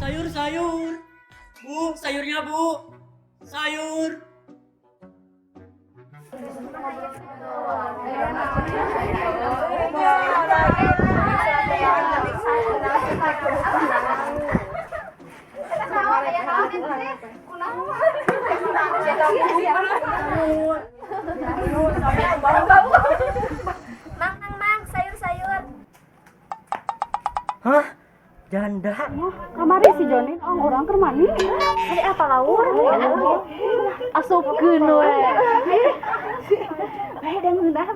Sayur, sayur. Bu, sayurnya, Bu. Sayur. Mang, mang, mang, sayur, sayur. Hah? Janda. Kamari si Joni, oh urang keur mandi. Ari apa laur? Asupkeun we. Bae da ngeunah.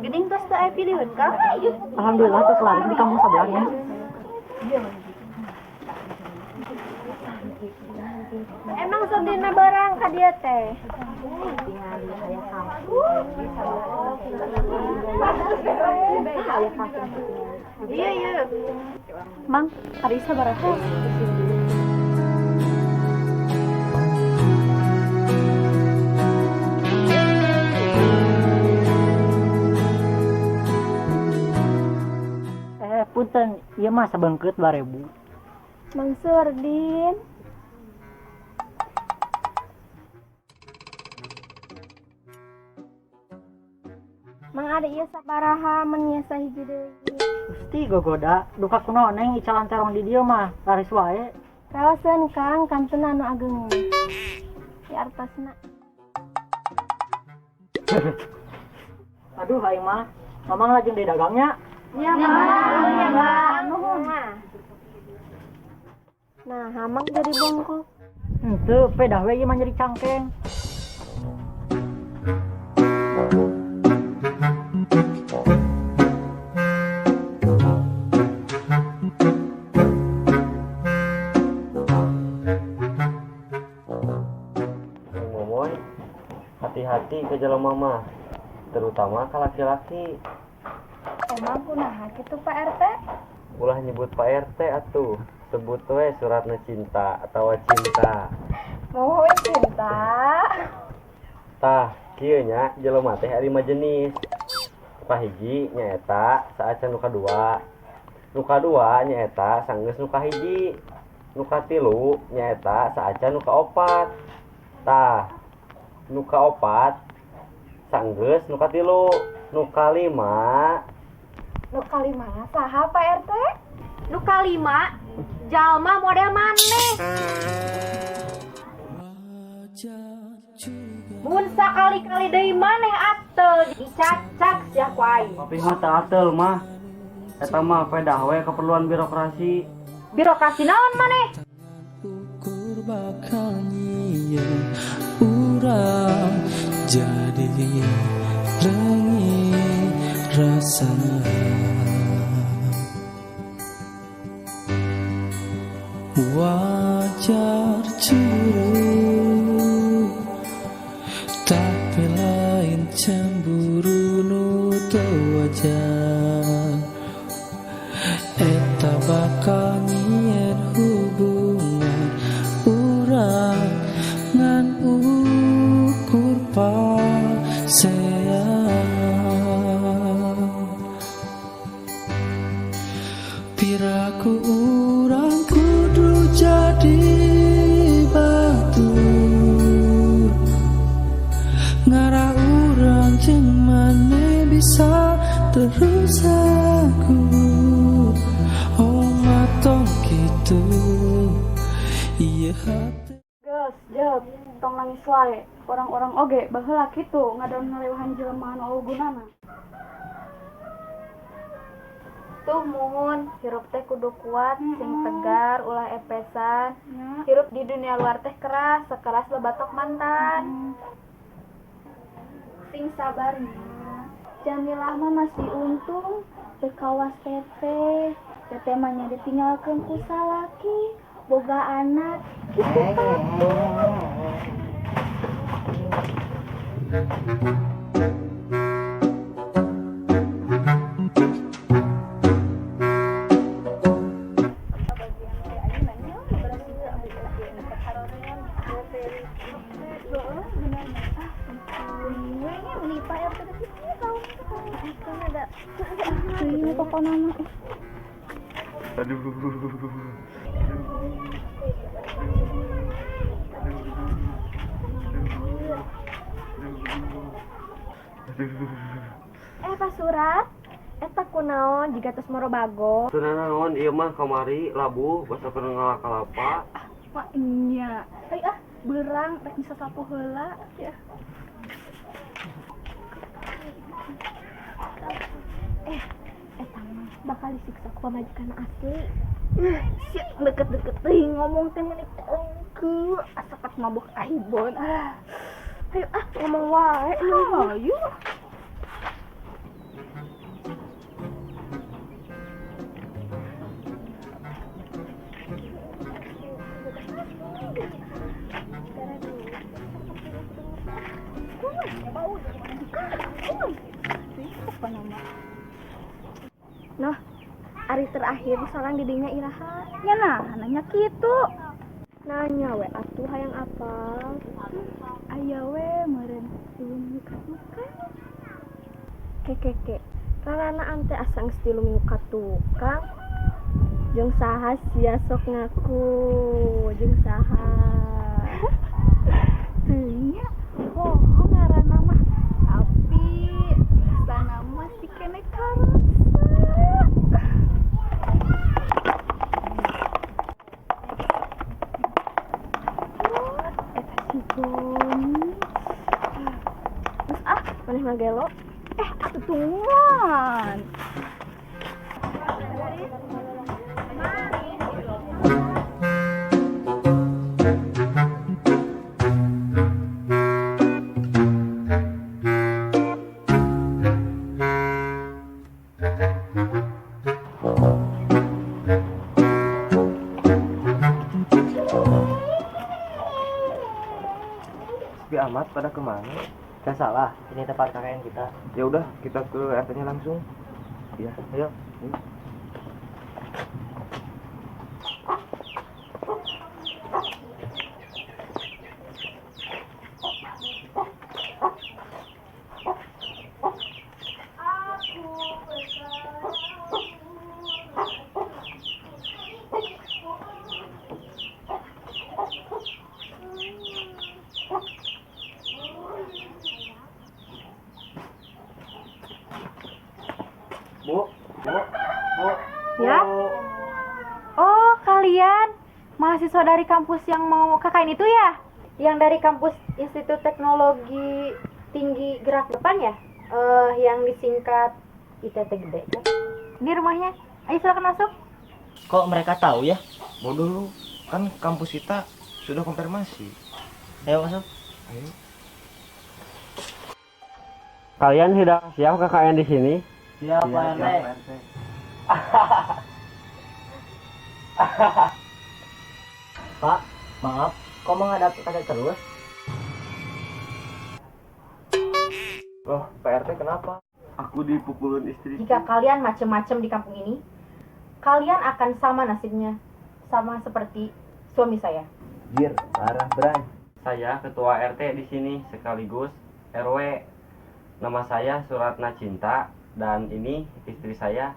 Geuning tos teu aya pilihan ka? Alhamdulillah tos laris di kampung sebelahnya. Emang sordina barang ka dieu teh? Iya, iya. Mang, ari sabaraha? Punten, ieu mah sabeungkeut 2000. Mang Surdin. Mang ari ieu sabaraha mun ieu sahiji deui? Gusti gogoda, duka kunaon neng icalan terong di dieu mah, laris wae. Raoseun Kang, kantun anu ageung. Di artosna. Aduh aing mah, mamang lajeng deui dagangnya. Ya, Mang. Ya, Mang. Nuhun. Nah, hamang jadi bongkok. Henteu, pedah we ieu mah nyeri cangkeng. Momoy, hati-hati ke jalan mama, terutama ke laki-laki. Emang kunaha kitu Pak RT? Ulah nyebut Pak RT atuh, sebut we suratna cinta atau cinta. Muhun cinta. Tah, kieu nya jelema teh aya 5 jenis. Nu kahiji nyaeta saacan nu kadua. Nu kadua nyaeta sanggeus nu kahiji. Nu katilu nyaeta saacan nu kaopat. Tah, nu kaopat sanggeus nu katilu. Nu kalima. Nu kalima saha Pak RT? Nu kalima jalma model maneh. Mun sakali-kali deui maneh atel dicacak sia ku aing. Tapi mah teu atel mah. Eta mah pedah we keperluan birokrasi. Birokrasi naon maneh? Ukur bakal nyieun urang jadi leungit rasa. Wajar cemburu, tapi lain cemburu nu teu wajar. Eta bakal nyieun hubungan urang ngan ukur pasean. Piraku urang kudu jadi batur, ngarah urang jeung maneh bisa terus aku. Oh matong kitu ieu hate. Geus, jeuk, tong nangis wae. Orang-orang oge baheula kitu ngadon ngalewahan jelema anu eueuh gunana. Tuh muhun, hirup teh kudu kuat, sing tegar, ulah epesan. Hirup di dunia luar teh keras, sekeras babatok mantan. Sing sabarnya. Jamilah mah masih untung, teu kawas teteh. Teteh mah nya ditinggalkeun ku salaki, boga anak, kitu patut. Meni Pak RT teh kitu tahu. Kan ada. Ini pokokna mah. Aduh. Pak Surat, eta kunaon jiga tos moro bago. Teu nanaon ieu mah kamari labuh basa pernah ngalak kalapa. Mak nya. Ai ah, beurang rek bisa sapu heula ya. Eta mah bakal disiksa ku pamajikan asli. Sia deket-deket teuing ngomong teh meuni tengku asa pat mabok aibon. Ah. Ayo ah ngomong wae. Ayo. Noh, ari terakhir solang didinya iraha. Nya nah, nanya kitu. Nanya we atuh hayang apal. Aya we meureun tilu ka tukang. Kekeke. Raranaan teh asa geus tilu minggu ka tukang. Jeung saha sia sok ngaku, jeung saha. Teu nya, poho ngaranna mah. Tapi rasana mah si kene karasa. Eta si Goni. Terus ah, maneh mah gelo. Atuh tungguan. Sepi amat pada kemana? Gak salah, ini tempat KKN kita. Ya udah, kita ke RT-nya langsung. Iya, Ayo. Bu, Bu, Bu. Ya? Oh, kalian mahasiswa dari kampus yang mau KKN itu ya? Yang dari kampus Institut Teknologi Tinggi Gerak Depan ya? Yang disingkat ITT Gede kan? Ini rumahnya. Ayo silakan masuk. Kok mereka tahu ya? Bodoh lu, kan kampus kita sudah konfirmasi. Ayo masuk. Ayo. Kalian sudah siap KKN di sini? Siap, Pak RT. RT. Pak, maaf, kok menghadap kaca terus? Loh, Pak RT kenapa? Aku dipukulin istri. Jika kalian macem-macem di kampung ini, kalian akan sama nasibnya, sama seperti suami saya. Jir, parah, Bray. Saya ketua RT di sini sekaligus RW. Nama saya Suratna Cinta dan ini istri saya.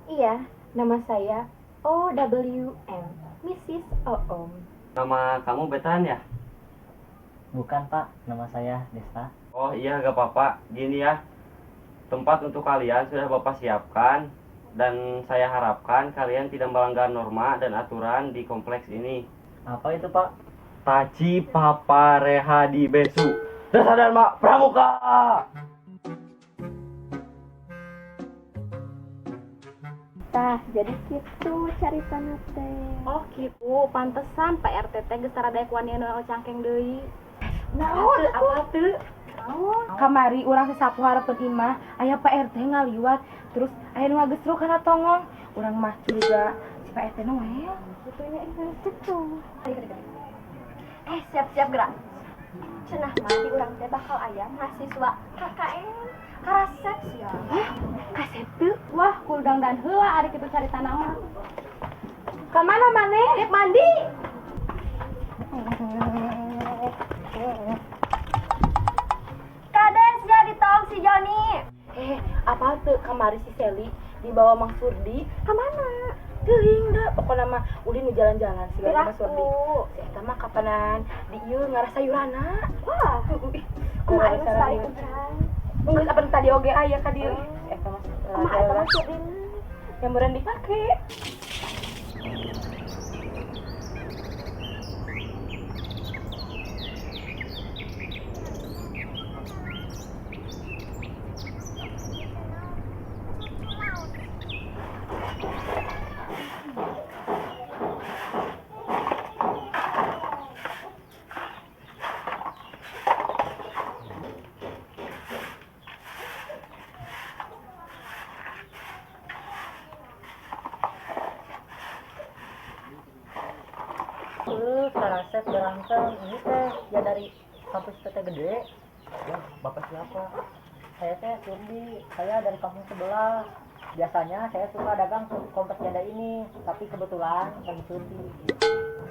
Iya, nama saya OWM, Mrs. Oom. Nama kamu Betan ya? Bukan, Pak. Nama saya Desta. Oh iya, gak apa-apa. Gini ya, tempat untuk kalian sudah Bapak siapkan dan saya harapkan kalian tidak melanggar norma dan aturan di kompleks ini. Apa itu, Pak? Taci Papa Rehadi Besu. Desa Dharma Pramuka. Tah, jadi kitu caritana teh. Oh gitu, pantesan Pak RT teh geus rada wani nu cangkeng deui. Naon Apa teu? Kamari urang sasapu hareupeun imah, aya Pak RT ngaliwat, terus aya nu ngagesruk kana tongong. Urang mah curiga si Pak RT nu we. Betulnya itu. Siap-siap gerak. Cenah mah di urang teh bakal aya mahasiswa KKN karasep sia. Hah? Kasep teu? Wah, kudu dan heula ari kitu caritana mah. Ka mana maneh? Rek mandi. Ka Kamari si Seli dibawa Mang Surdi. Ka mana? Teuing da, pokona mah ulin nu jalan-jalan si Mang Surdi. Piraku. Si eta mah kapanan di ieu ngarasayurana. Wah, Ih, kumaha anu sekali kencan. Geus apa tadi oge aya ka dieu. Eta mah Kumaha eta Mang Surdina? Yang meureun dipake. Karasep berantem ini teh ya dari kampus PT Gede. Ya, bapak siapa? Saya teh Surdi, saya dari kampung sebelah. Biasanya saya suka dagang ke kompleks janda ini, tapi kebetulan lagi cuti.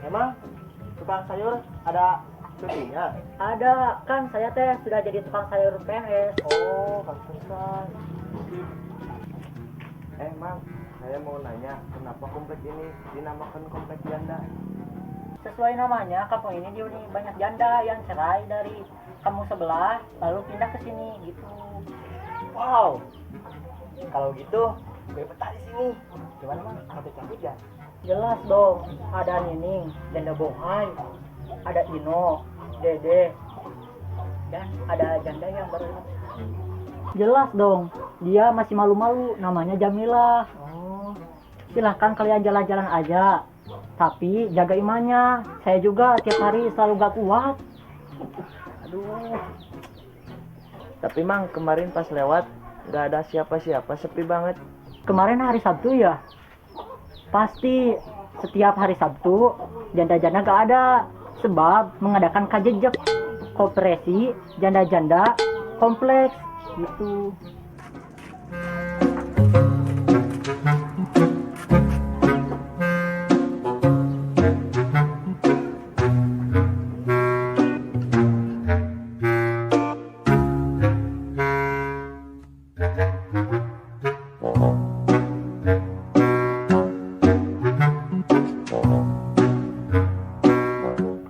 Emang tukang sayur ada cutinya? Ada, kan saya teh sudah jadi tukang sayur PNS. Oh, pantesan. Mang, saya mau nanya, kenapa komplek ini dinamakan komplek janda? Sesuai namanya, kampung ini dihuni banyak janda yang cerai dari kampung sebelah, lalu pindah ke sini gitu. Wow, kalau gitu gue betah di sini. Gimana, Mang? Cantik-cantik ya? Jelas dong, ada Nining, janda bohai, ada Ino, Dede, dan ada janda yang baru. Jelas dong, dia masih malu-malu, namanya Jamila. Oh, Silahkan kalian jalan-jalan aja, tapi jaga imannya. Saya juga tiap hari selalu gak kuat. Aduh. Tapi Mang, kemarin pas lewat nggak ada siapa-siapa, sepi banget. Kemarin hari Sabtu ya? Pasti setiap hari Sabtu janda-janda gak ada, sebab mengadakan kajejek koperasi janda-janda kompleks gitu.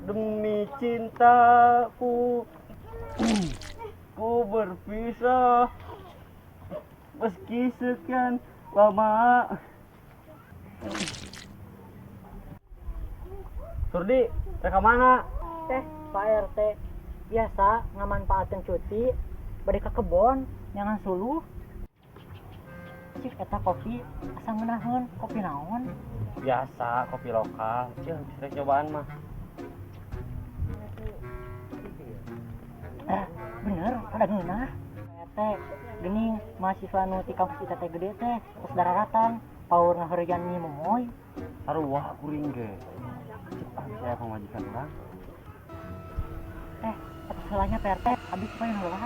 Demi cintaku, ku berpisah meski sekian lama. Surdi, rek mana? Teh, Pak RT, biasa ngamanfaatkeun cuti bade ka kebon nyangan suluh. Cik eta kopi asa ngeunaheun, kopi naon? Biasa, kopi lokal. Cih, bisa cobaan mah. Bener, ada ngeunah. RT, geuning mahasiswa nu ti kampus ITT Gede teh geus dararatan, paur ngaheureuyan Nyi Momoy. Sarua kuring ge. Cek ah, saya pamajikan urang. Teh, atas heulanya Pak RT, abis supaya heula.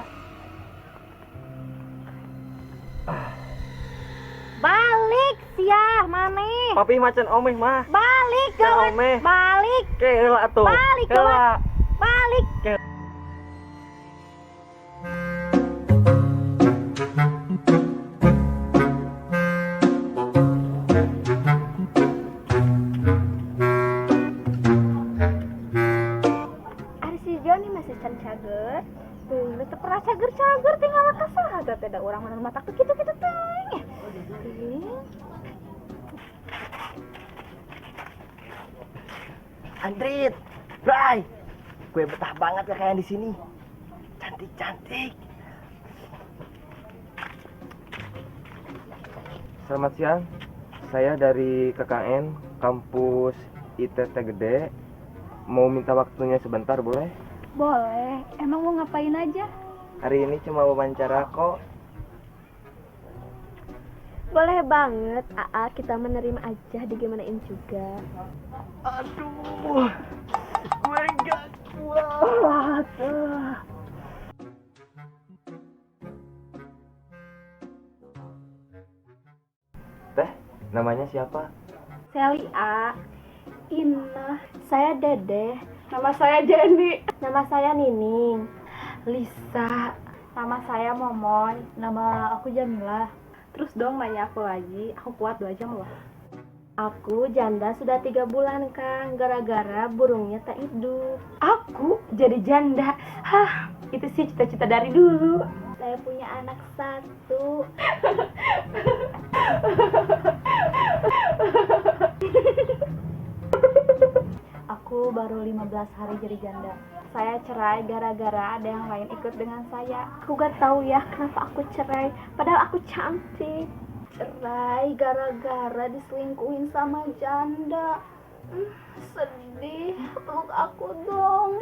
Balik siah maneh. Papi macan omeh mah. Balik gawat. Omeh. Balik. Ke heula atuh. Balik Heula. gawat. Balik. Ari si Joni masih can cager. Teuing teu pernah cager-cager tinggal ka saha teh da urang mah matak teu kitu-kitu teuing. Teuing. Andrit, Bray, gue betah banget ya kayak di sini. Cantik-cantik. Selamat siang. Saya dari KKN kampus ITT Gede. Mau minta waktunya sebentar boleh? Boleh. Emang mau ngapain aja? Hari ini cuma wawancara kok. Boleh banget, AA, kita menerima aja digimanain juga. Aduh, gue gak kuat. Teh, namanya siapa? Seli A. Inah, saya Dedeh. Nama saya Jenny. Nama saya Nining. Lisa. Nama saya Momon. Nama aku Jamila. Terus dong nanya aku lagi, aku kuat 2 jam loh. Aku janda sudah 3 bulan, Kang, gara-gara burungnya tak hidup. Aku jadi janda, hah, itu sih cita-cita dari dulu. Saya punya anak 1. Aku baru 15 hari jadi janda. Saya cerai gara-gara ada yang lain ikut dengan saya. Aku gak tahu ya kenapa aku cerai, padahal aku cantik. Cerai gara-gara diselingkuhin sama janda. Sedih, peluk aku dong.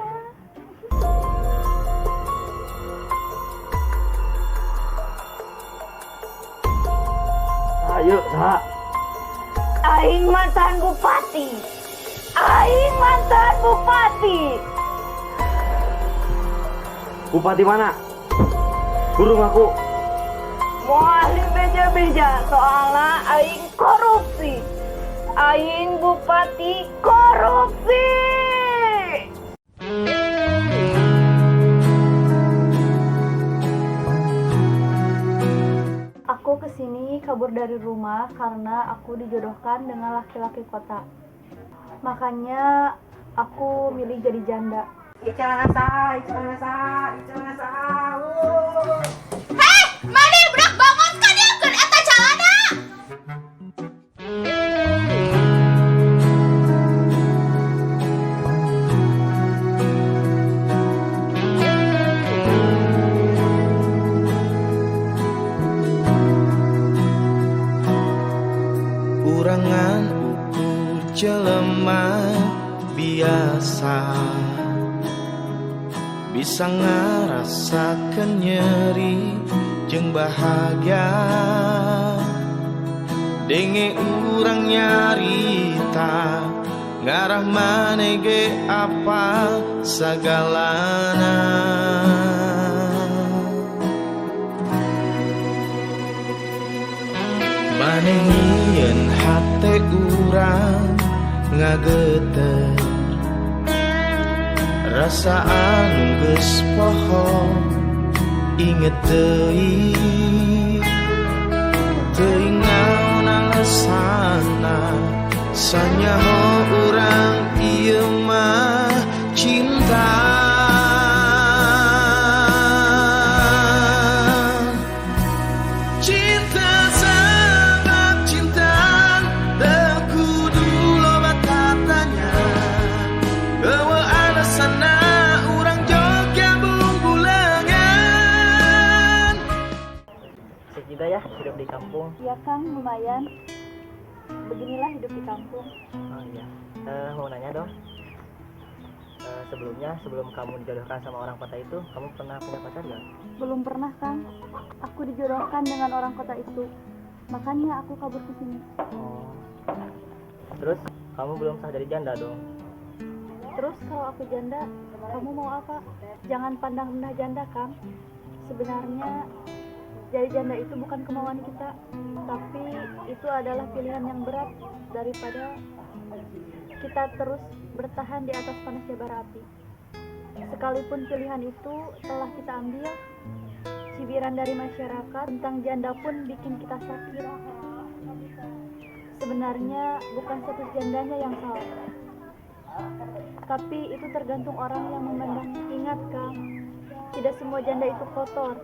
Ayo, Sa. Aing mantan bupati. Aing mantan bupati. Bupati mana? Burung aku. Moal beja-beja soalnya aing korupsi. Aing bupati korupsi. Aku kesini kabur dari rumah karena aku dijodohkan dengan laki-laki kota. Makanya aku milih jadi janda. Hei, mana budak bangun kan ya keur eta calana. Urangan ukur jelema biasa bisa ngarasakeun nyeri jeung bahagia. Denge urang nyarita ngarah maneh ge apa sagalana. Maneh nyieun hate urang ngageter, rasa anu geus poho inget deui. Teuing naon alasanna sanyaho urang ieu mah cinta. Cinta sebab cinta teu kudu loba tatanya. Eueuh alasanna urang Jogja bungbulengan. Asik juga ya hidup di kampung. Iya, Kang, lumayan. Beginilah hidup di kampung. Oh iya, mau nanya dong. Sebelumnya, sebelum kamu dijodohkan sama orang kota itu, kamu pernah punya pacar gak? Belum pernah, Kang. Aku dijodohkan dengan orang kota itu. Makanya aku kabur ke sini. Oh. Terus, kamu belum sah jadi janda dong? Terus kalau aku janda, kamu mau apa? Jangan pandang rendah janda, Kang. Sebenarnya jadi janda itu bukan kemauan kita, tapi itu adalah pilihan yang berat daripada kita terus bertahan di atas panasnya bara api. Sekalipun pilihan itu telah kita ambil, cibiran dari masyarakat tentang janda pun bikin kita sakit. Sebenarnya bukan status jandanya yang salah, tapi itu tergantung orang yang memandang. Ingat, Kang, tidak semua janda itu kotor.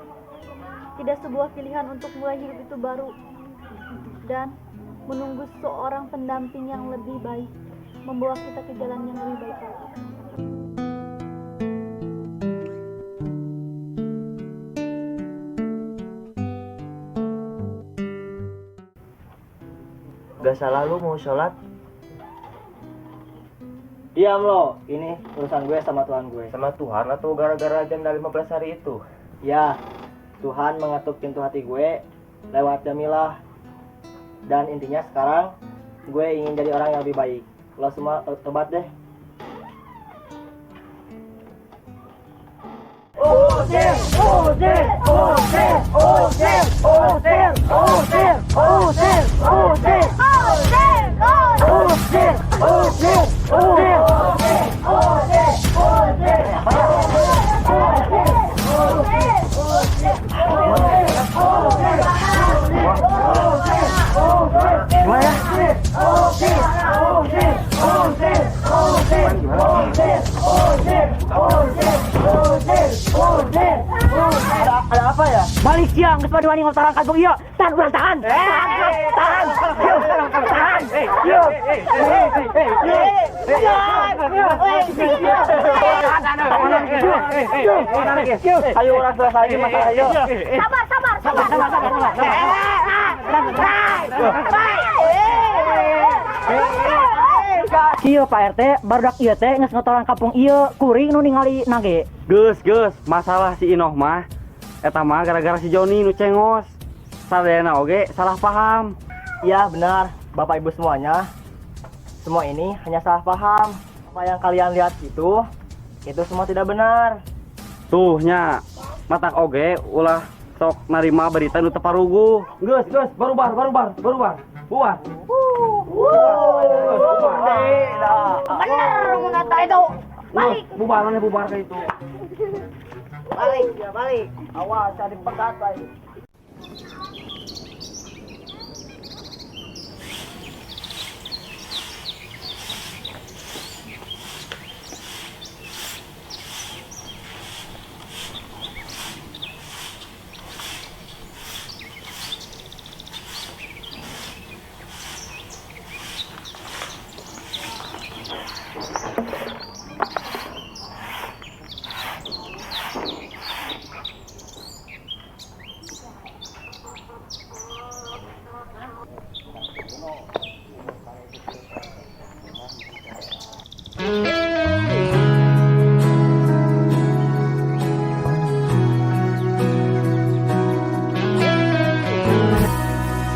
Tidak sebuah pilihan untuk mulai hidup itu baru dan menunggu seorang pendamping yang lebih baik membawa kita ke jalan yang lebih baik lagi. Gak salah lu mau sholat? Diam lo, ini urusan gue sama Tuhan gue. Sama Tuhan atau gara-gara janda 15 hari itu? Ya, Tuhan mengetuk pintu hati gue lewat Jamilah. Dan intinya sekarang gue ingin jadi orang yang lebih baik. Lo semua tobat deh. Usir, usir, usir, usir, usir, usir, usir, usir, usir, usir, usir, usir, usir, usir, usir. Balik sia geus wani ngotoran kampung ieu. Tahan urang tahan. Tahan, tahan. Tahan. Ayo urang selesai masalah ieu. Sabar, sabar, sabar, sabar, sabar, sabar. Kieu Pak RT, barudak ieu teh geus ngotoran kampung ieu, kuring nu ningali nage. Geus, geus, masalah si Inoh mah eta mah gara-gara si Joni nu cengos. Sadayana oge salah paham. Iya benar, Bapak Ibu semuanya. Semua ini hanya salah paham. Apa yang kalian lihat itu semua tidak benar. Tuh nya, matak oge ulah sok narima berita nu teu paruguh. Geus, geus, barubar, barubar, barubar. Buar. Bener mun eta itu. Balik. Bubar maneh bubar ka itu. Balik, ya balik. Awas cari pegat lagi.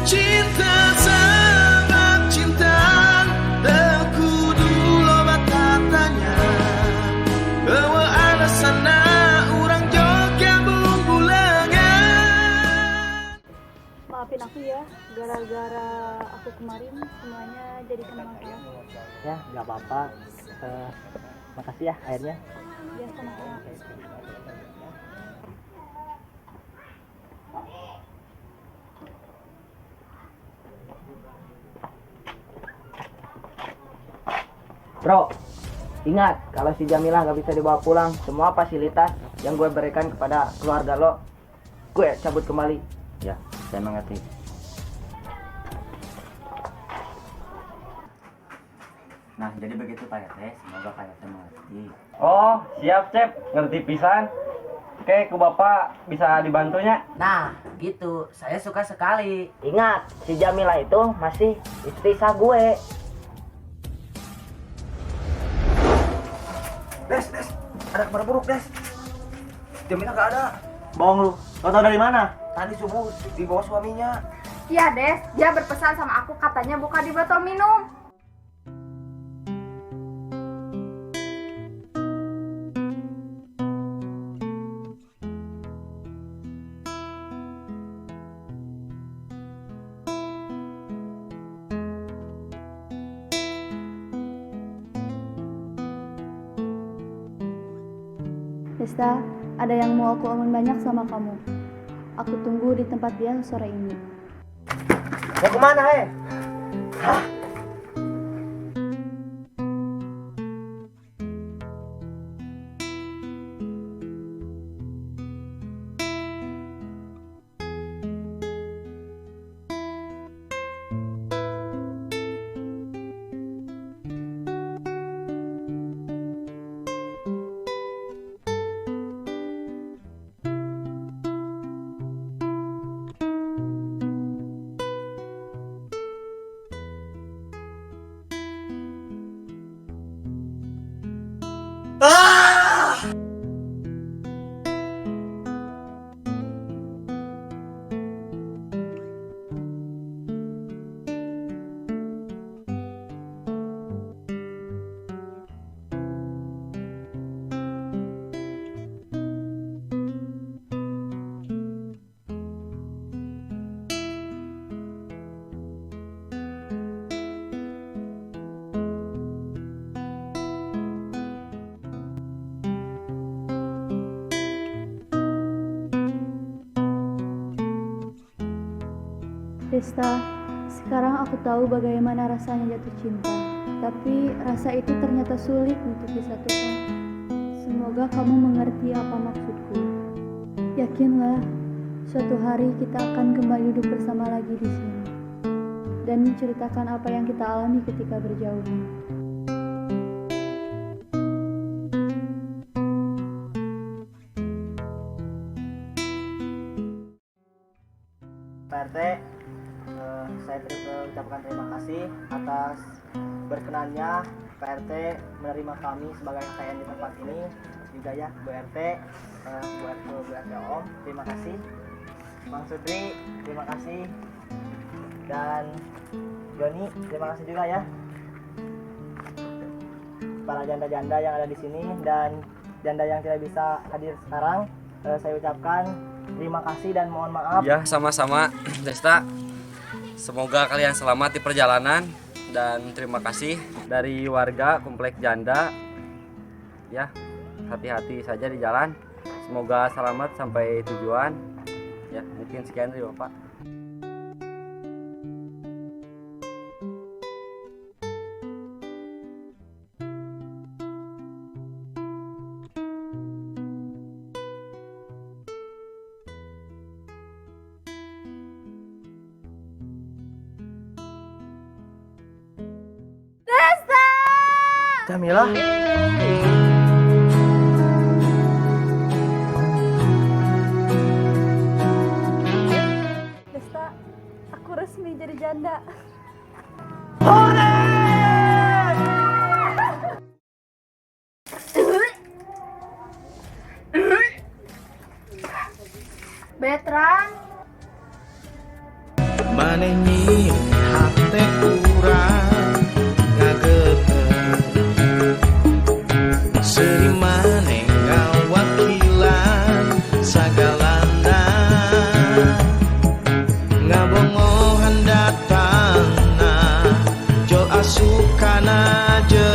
Cinta sebab cinta kudu loba tatanya eueuh alasanna urang joget bumbu lengan. Maafin aku ya, gara-gara aku kemarin semuanya jadi kena masalah. Ya, nggak apa-apa. Makasih ya airnya. Ya, sama-sama. Bro, ingat kalau si Jamilah nggak bisa dibawa pulang, semua fasilitas yang gue berikan kepada keluarga lo, gue cabut kembali. Ya, saya mengerti. Nah, jadi begitu Pak RT, semoga Pak RT mengerti. Oh, siap Cep, ngerti pisan. Oke, ku Bapak bisa dibantunya. Nah, gitu. Saya suka sekali. Ingat, si Jamilah itu masih istri sah gue. Des, Des, ada kabar buruk, Des. Jamilah nggak ada. Bohong lu, lo tau dari mana? Tadi subuh dibawa suaminya. Iya, Des, dia berpesan sama aku katanya buka di botol minum. Desta, ada yang mau aku omongin banyak sama kamu. Aku tunggu di tempat biasa sore ini. Mau kemana, he? Hah? Desta, sekarang aku tahu bagaimana rasanya jatuh cinta. Tapi rasa itu ternyata sulit untuk disatukan. Semoga kamu mengerti apa maksudku. Yakinlah, Suatu hari kita akan kembali duduk bersama lagi di sini dan menceritakan apa yang kita alami ketika berjauhan. Pak RT, saya ucapkan terima kasih atas berkenannya Pak RT menerima kami sebagai KKN di tempat ini. Juga ya Bu RT, Bu RT, Bu RT Om, terima kasih. Bang Sudri, terima kasih. Dan Joni, terima kasih juga ya. Para janda-janda yang ada di sini dan janda yang tidak bisa hadir sekarang, saya ucapkan terima kasih dan mohon maaf. Ya, sama-sama Desta. Semoga kalian selamat di perjalanan dan terima kasih dari warga Komplek Janda. Ya, hati-hati saja di jalan. Semoga selamat sampai tujuan. Ya, mungkin sekian dari Bapak. Desta! Jamilah. Desta, aku resmi jadi janda. Hore! Betran, Maneh nyieun hate urang ngageter, seuri maneh ngawakilan sagalana, ngabongohan datangna jol asup kana jero.